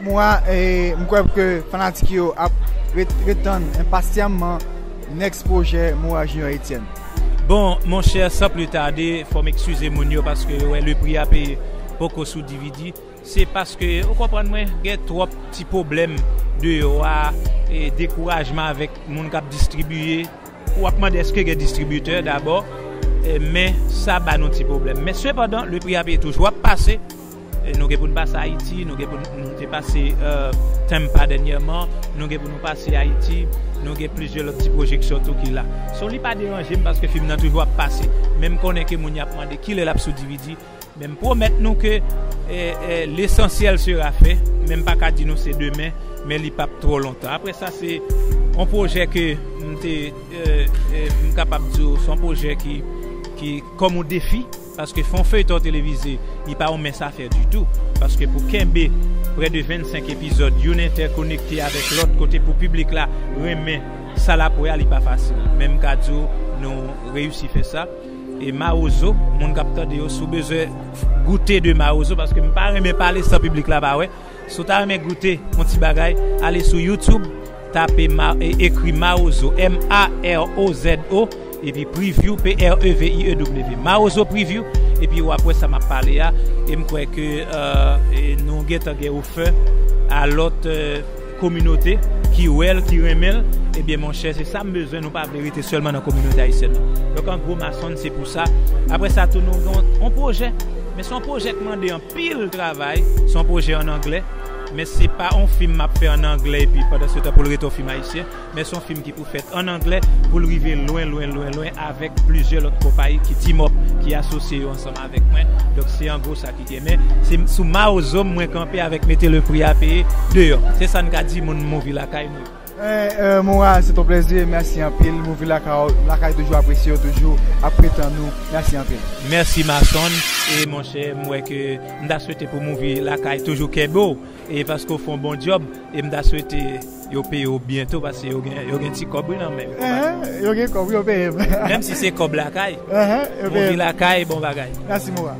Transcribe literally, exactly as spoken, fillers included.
Mwa, e, m kwè ke fanatik yo ap ret, ret tann enpasyamman next pwojè Moura Junior Etienne. Bon, monchè, san pli tade, fò m ekskize moun yo paske yo wè le pri a peye poko sou D V D. Se paske, ou konprann mwen, gen twòp ti pwoblèm deyò a, e dekourajman avèk moun k ap distribiye. W ap mande èske gen distribitè dabò, e, men sa ba nou ti pwoblèm. Men sepandan, le pri a peye toujou ap pase. E, nou gen pou n pase Ayiti, nou gen pou n, nou te pase, e, Tampa dènyèman, nou gen pou nou pase Ayiti, nou gen plizyè lòt ti pwojeksyon tou ki la. So, li pa deranje m paske fim nan toujou ap pase. Men m konnen ke moun y ap mande kilè l ap sou D V D, men m pwomèt nou ke, e, e, lesansyèl sera fè, men m pa ka di nou se demen, men li p ap twò lontan. Apre sa, se yon pwojè ke m te, e, e, m kapab di w, se yon pwojè ki, ki kòm yon defi, paske fè yon feyton televize, li pa yon mens afè ditou. Paske pou kenbe prè de vennsenk epizòd, youn entèkonekte avèk lòt, kote pou piblik la renmen sa l ap wè a, li pa fasil. Men m ka di w, nou reyisi fè sa. E Mawozo, moun k ap tande yo, si w bezwen goute de Mawozo, paske m pa renmen pale san piblik la pa wè. Si w ta renmen goute yon ti bagay, ale sou YouTube, tape Ma, e, ekri Mawozo, M A R O Z O, epi Preview, P R E V I E W. Mawozo Preview, epi w ap wè sa m ap pale a. E m kwè ke, e, e nou gentan gen ofè a lòt, e, kominote ki wè l, ki renmen l, ebyen, monchè, se sa m bezwen. Nou pa vle rete sèlman nan kominote ayisyèn nan. Donk, an gwo, Masonn, se pou sa. Apre sa, tou, nou gen yon pwojè. Men se yon pwojè k mande anpil travay. Se yon pwojè ann anglè. Men se pa yon fim m ap fè ann anglè epi pandan se tan pou l rete yon fim ayisyen. Men se yon fim ki pou fèt ann anglè, pou l rive lwen, lwen, lwen, lwen, avèk plizyè lòt konpayi ki team up, ki asosye yo ansanm avèk mwen. Donk, se an gwo sa ki gen. Men se sou Mawozo mwen kanpe avèk Mete le pri a peye deyò. Se sa n ka di moun Movie Lakay nou. Eh, eh, Moura, c'est un plaisir. Merci anpil. Movie Lakay, Lakay toujou apresye w, toujou ap ret tann ou. Merci anpil. Mèsi, Masonn. E monchè, m wè ke m ta swete pou Movie Lakay toujou kenbe w. E paske w fè yon bon djòb. E m ta swete yo peye w byen tou, paske yo gen, yo gen ti kòb wi nan men yo. Ehe, yo gen kòb, yo peye m. Menm si se kòb lakay. Ehe, yo peye m. Movie Lakay, bon bagay. Mèsi, Moura.